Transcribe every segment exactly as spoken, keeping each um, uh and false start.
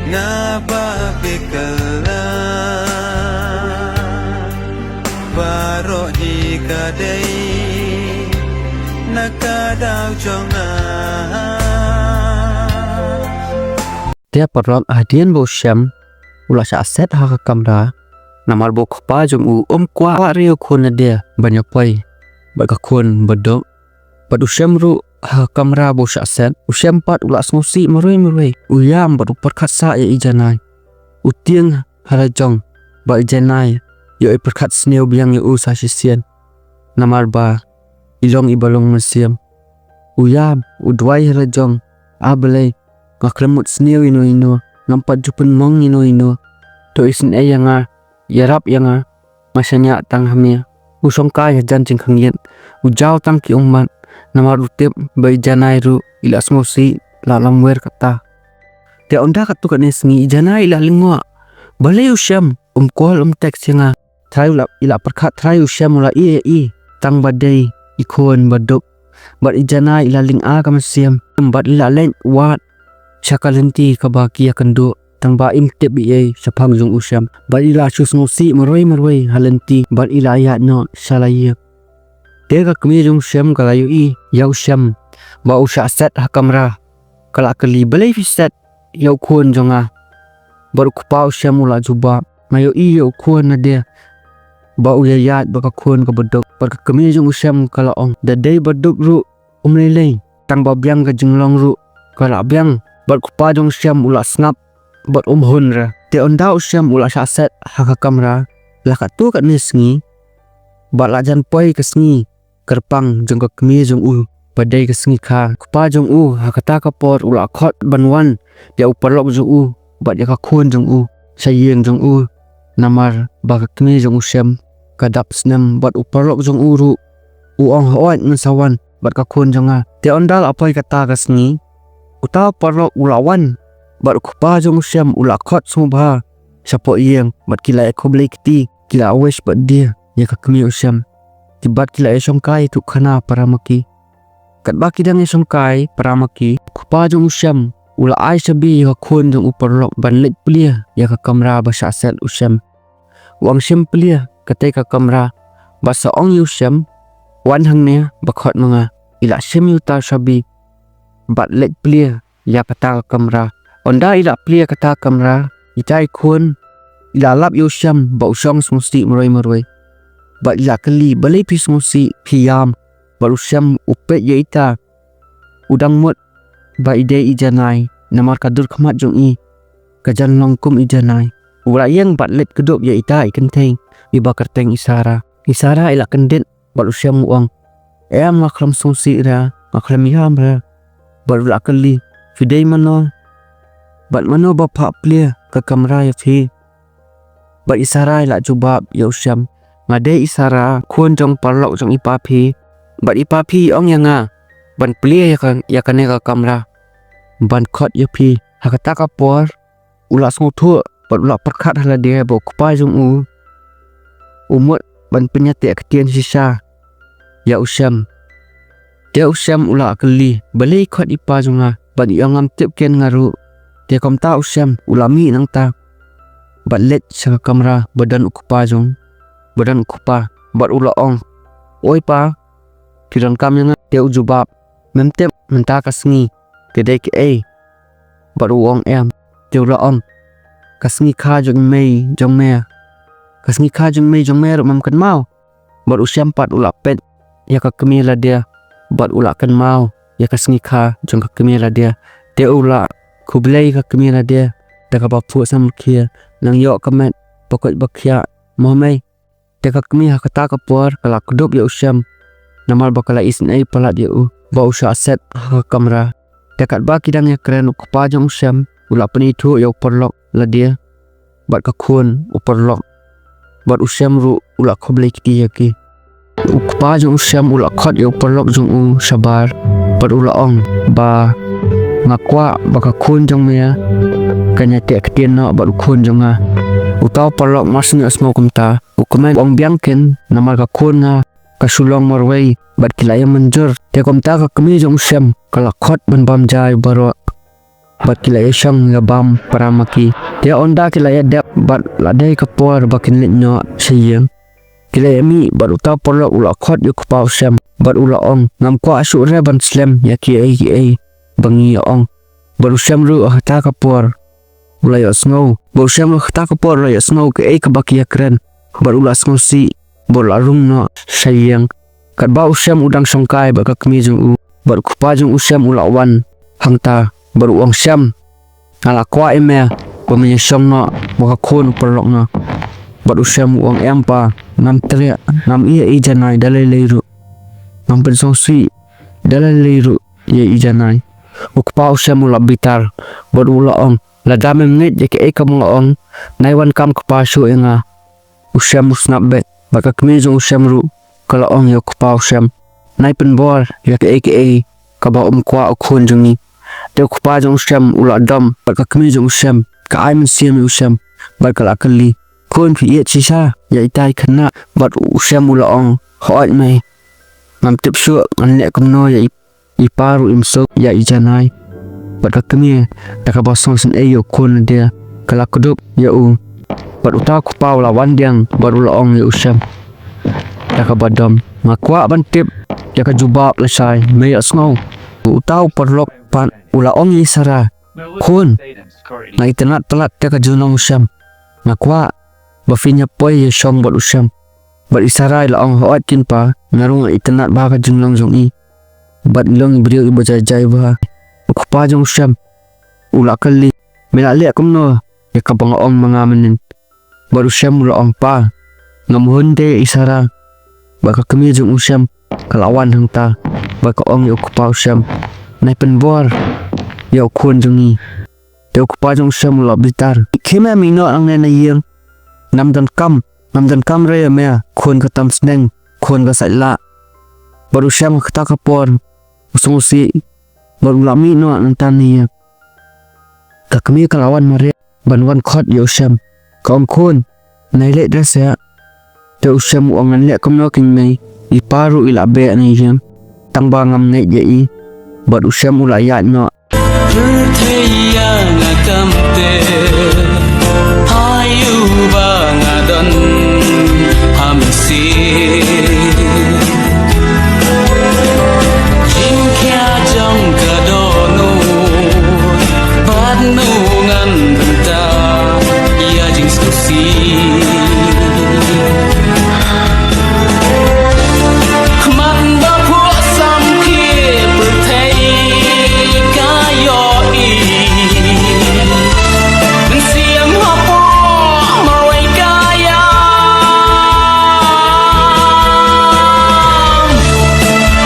Nga ba bikylla baroh hi ka dei na ka daw jong nga. Te paralok, hadien ba u Shem u la shah set ha ka kamra, namar ba u kpa jong u um kwah re u khun lade ban ïa poi bad ka khun baduk. Bad u Shem ruh ha ka kamra ba u shah set, u Shem pat u la sngewsih marwei marwei. U ïam bad u pyrkhat sah ïa i Janai. U tieng ha la jong ba i Janai ïoh i pyrkhat sniew biang ïa u sa shisien, namar ba i long iba long mynsiem. U ïam, u duwai ha la jong, A Blei, nga khlem mut sniew ïano ïano, ngam pat ju pynmong ïano ïano. To isynei ïa nga, ïarap ïa nga, nga shaniah tang ha me. U shongkai hajan jingkhangïit, u jaw tang ki ummat, namar u tip ba i Janai ruh i la sngewsih la lamwir kata. Te ynda katto katne sngi i Janai i la lyngngoh. Balei u Shem um call um text ïa nga? Trai u la, i la pyrkhat trai u Shem u la ïeh ïa i, tang ba dei i khun baduk. Bad i Janai i la lynga ka mynsiem, bad i la leit wad sha ka lynti kaba ki ïakynduh, tang ba im tip ei ei shaphang jong u Shem. Bad i la shu sngewsih marwei marwei ha lynti, bad i la ïaid noh sha la ïing. Te ka kmie jong u Shem ka la ïohi ïa u Shem ba u shah set ha kamra. Ka la kylli, balei phi set ïa u khun jong nga? Bad u kpa u Shem u la jubab, nga ïohi ïa u khun lade ba u ïaid bad ka khun ka baduk. Bad ka kmie jong u Shem ka la ong, da dei baduk ruh um lei lei, tang ba biang ka jinglong ruh ka la biang. Bad u kpa jong u Shem u la sngap bad um hun re. Te ynda u Shem u la shah set ha ka kamra la katto katne sngi, bad la jan poi ka sngi kyrpang jong ka kmie jong u ba dei ka sngi kha. Kpa jong u ha kata ka por u la khot ban wan ïa u paralok jong u bad ïa ka khun jong u sha ïing jong u, namar ba ka kmie jong u Shem ka dap snem. Bad u paralok jong u ruh u ong, hooid, ngan sa wan bad ka khun jong nga. Te ynda la poi kata ka sngi, uta u paralok u la wan bad u kpa jong u Shem u la khot sngewbha shapoh ïing bad ki la ïakhublei kti, ki la wish birthday ïa ka kmie u Shem. Ki bad ki la ïashongkai ïathuhkhana para ma ki. Katba ki dang ïashongkai para ma ki, u kpa jong u Shem u la ai shabi ïa ka khun jong u paralok ban leit plie ïa ka kamra ba shah set u Shem. U ong, shim plie katei ka kamra bad sa ong ïa u Shem, wan hangne ba khot ma nga. I la shim ïa uta u shabi bad leit plie ïa kata ka kamra. Ynda i la plie ïa kata ka kamra, ita i khun i la lap ïa u Shem ba u shong sngewsih marwei marwei. Bad i la kylli, balei phi sngewsih, phi ïam? Bad u Shem u peit ïa ita, u dang mut ba i dei i Janai, namar ka dur khmat jong i ka jan long kum i Janai. U la ïeng bad leit kdup ïa ita i kynthei iba kyrteng i Sara. I Sara i la kyndit bad u Shem u ong, em, nga khlem sngewsih re, nga khlem ïam re. Bad u la kylli, phi dei mano? Bad mano ba phah plie ka kamra ïa phi? Bad i Sara i la jubab ïa u Shem, nga dei i Sara, khun jong paralok jong i pa phi. Bad i pa phi i ong ïa nga ban plie ïa ka, ïa kane ka kamra ban khot ïa phi. Ha kata ka por u la sngewthuh bad u la pyrkhat ha lade ba u kpa jong u u mut ban pynïateh ktien shisha ïa u Shem. Te u Shem u la kylli, balei i khot i pa jong nga? Bad i ong, ngam tip ken nga ruh. Te kumta u Shem u la mih nangta bad leit sha ka kamra ba don u kpa jong, ba don u kpa. Bad u la ong, oi pa, phi donkam ïa nga? Te u jubab, mem tip mynta ka sngi ka dei kaei? Bad u ong, em. Te u la ong, ka sngi kha jong i mei jong me. Ka sngi kha jong i mei jong me ruh mem kynmaw? Bad u Shem pat u la peit ïa ka kmie lade bad u la kynmaw ïa ka sngi kha jong ka kmie lade. Te u la khublei ka kmie lade da kaba phuh samrkhie, nang ïoh ka met ba koit ba khiah, mo mei. Te ka kmie ha kata ka por ka la kdup ïa u Shem, namar ba ka la isynei palat ïa u ba u shah set ha ka kamra. Te katba ki dang ïakren, u kpa jong u Shem u la pynithuh ïa u paralok lade bad ka khun u paralok. Bad u Shem ruh u la khublei kti ïa ki. U kpa jong u Shem u la khot ïa u paralok jong u shabar bad u la ong ba, nga kwah ba ka khun jong me kan ïateh ktien noh bad u khun jong nga. Uta u paralok mar shu ïohsngew kumta, u kmen, u ong, biang ken, namar ka khun nga ka shu long marwei bad ki la ïa mynjur. Te kumta ka kmie jong u Shem ka la khot ban bam ja ïa baroh. bad ki la ïashong ïabam para ma ki. Te ynda ki la ïadep bad la dei ka por ba kin leit noh sha ïing, ki la ïamih bad uta u paralok u la khot ïa u kpa u Shem bad u la ong, ngam kwah shuh re ban slem ïa kiei kiei ba ngi ïa ong. Bad u Shem ruh ha kata ka por u la ïohsngew. Bad u Shem ruh ha kata ka por u la ïohsngew kaei kaba ki ïakren. Bad u la sngewsih bad u la rung noh sha ïing. Katba u Shem u dang shongkai bad ka kmie jong u, bad u kpa jong u Shem u la wan hangta bad u ong, Shem, nga la kwah ïa me ba men ïashong noh bad ka khun u paralok noh. Bad u Shem u ong, em pa, ngam treh, ngam ïeh ïa i Janai da lei lei ruh. Ngam pynsngewsih da lei lei ruh ïa i Janai. U kpa u Shem u la bitar bad u la ong, lada mem ngeit ïa kaei kaba nga ong, nai wan kam kpa shuh ïa nga. U Shem u sngap beit bad ka kmie jong u Shem ruh ka la ong ïa u kpa u Shem, nai pynbor ïa kaei kaei kaba um kwah u khun jong ngi. Te u kpa jong u Shem u la dom bad ka kmie jong u Shem ka ai mynsiem ïa u Shem bad ka la kylli, khun, phi ïeit shisha ïa itai i khynnah? Bad u Shem u la ong, hooid mei, ngam tip shuh ngan leh kumno ïa i i pa ruh im suk ïa i Janai. Bad ka kmie, da kaba sngewsynei ïa u khun lade, ka la kdup ïa u. Bad uta u kpa u la wan dieng bad u la ong ïa u Shem da kaba dom, nga kwah ban tip ïa ka jubab lashai, me ïohsngew? Uta u paralok pat u la ong ïa i Sara, khun, nga itynnad palat ïa ka jinglong u Shem. Nga kwah ba phin ïa poi ïashong bad u Shem. Bad i Sara i la ong, hooid kynpa, nga ruh nga itynnad bha ka jinglong jong i. Bad i long i briew iba jai jai bha. U kpa jong u Shem u la kylli, me la leh kumno ïa kaba nga ong ma nga mynnin? Bad u Shem u la ong, pa, ngam hun de ïa i Sara. Bad ka kmie jong u Shem ka la wan hangta bad ka ong ïa u kpa u Shem, nai pynbor ïa u khun jong ngi. Te u kpa jong u Shem u la bitar, khie me mih noh nangne na ïing. Ngam donkam, ngam donkam re ïa me, khun ka tam sneng, khun ka sait lah. Bad u Shem ha kata ka por u sngewsih bad u la mih noh nangta na ïing. Ka kmie ka la wan mareh ban wan khot ïa u Shem. Ka ong, khun, nai leit re seh. Te u Shem u ong, ngan leh kumno kein mei, i pa ruh i la beh na ïing, tang ba ngam ngeit ïa i. Bad u Shem u la ïaid noh. Pyrthei ïa nga kam ter, ha ïu ba nga don ha mynsiem. Jingkhia jong ka dohnud, bad nu ngan bynta ïa jingsngewsih. Khmat ba phuh samkhie pyrthei ka ïohi. Mynsiem hapoh marwei ka ïam.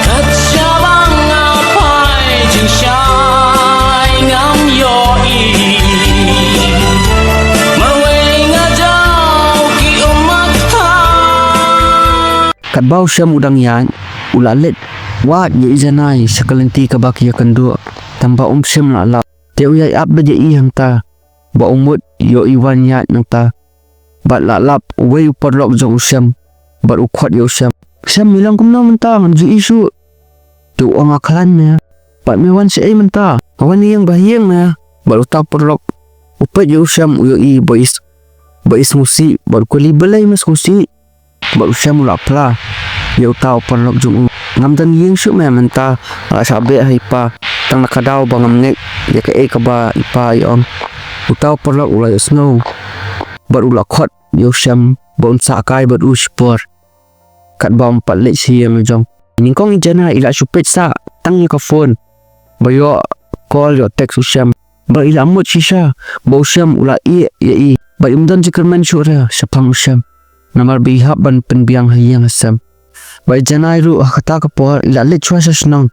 Kat shaba nga phai jingshai ngam ïohi. Marwei nga jaw ki ummat ha. Katba u Shem u dang ïaid, u la leit wad ïa i Janai sha ka lynti kaba ki ïakynduh, tang ba um shym la lap. Te u ïai ap beit ïa i hangta, ba u mut ïoh i wan ïaid nangta. Bad la lap uwei u paralok jong u Shem bad u khot ïa u Shem. Shem, me long kumno mynta, ngam ju ïohi shuh. Te u ong, nga khlaiñ me. Bad me wan shaei mynta? Nga wan ïing ba ha ïing me. Bad uta u paralok u peit ïa u Shem, u ïohi ba i s-, ba i sngewsih, bad u kylli, balei me sngewsih? Bad u Shem u la phla ïa uta u paralok jong u, ngam don ïing shuh me mynta, nga la shah beh ha i pa. Tang na ka daw ba ngam ngeit ïa kaei kaba i pa i ong. Uta u paralok u la ïohsngew bad u la khot ïa u Shem ba un sah kai bad u shipor. Katba um pat leit sha ïing la jong. Nyngkong i Janai i la shu peit sah tang ïa ka phone ba ïoh call ïoh text u Shem. Bad i la mut shisha ba u Shem u la ïeh ïa i. Bad im don jingkyrmen shuh re shaphang u Shem. Namar ba i hap ban pynbiang ha ïing ha sem. Bad i Janai ruh ha kata ka por i la leit shuwa sha shnong.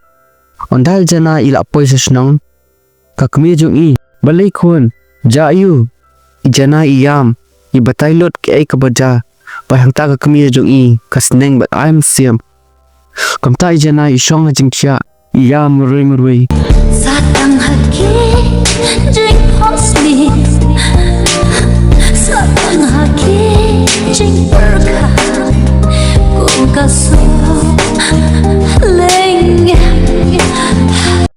Ynda i Janai i la poi sha shnong, ka kmie jong i, balei khun, jia aiu? I Janai i ïam, i batai lut kaei kaba jia. Bad hangta ka kmie jong i ka sneng bad ai mynsiem. Kumta i Janai i shong ha jingkhiah, i ïam marwei marwei. Sa tang ha ki jingphohsniew, sa tang ha ki jingpyrkhat.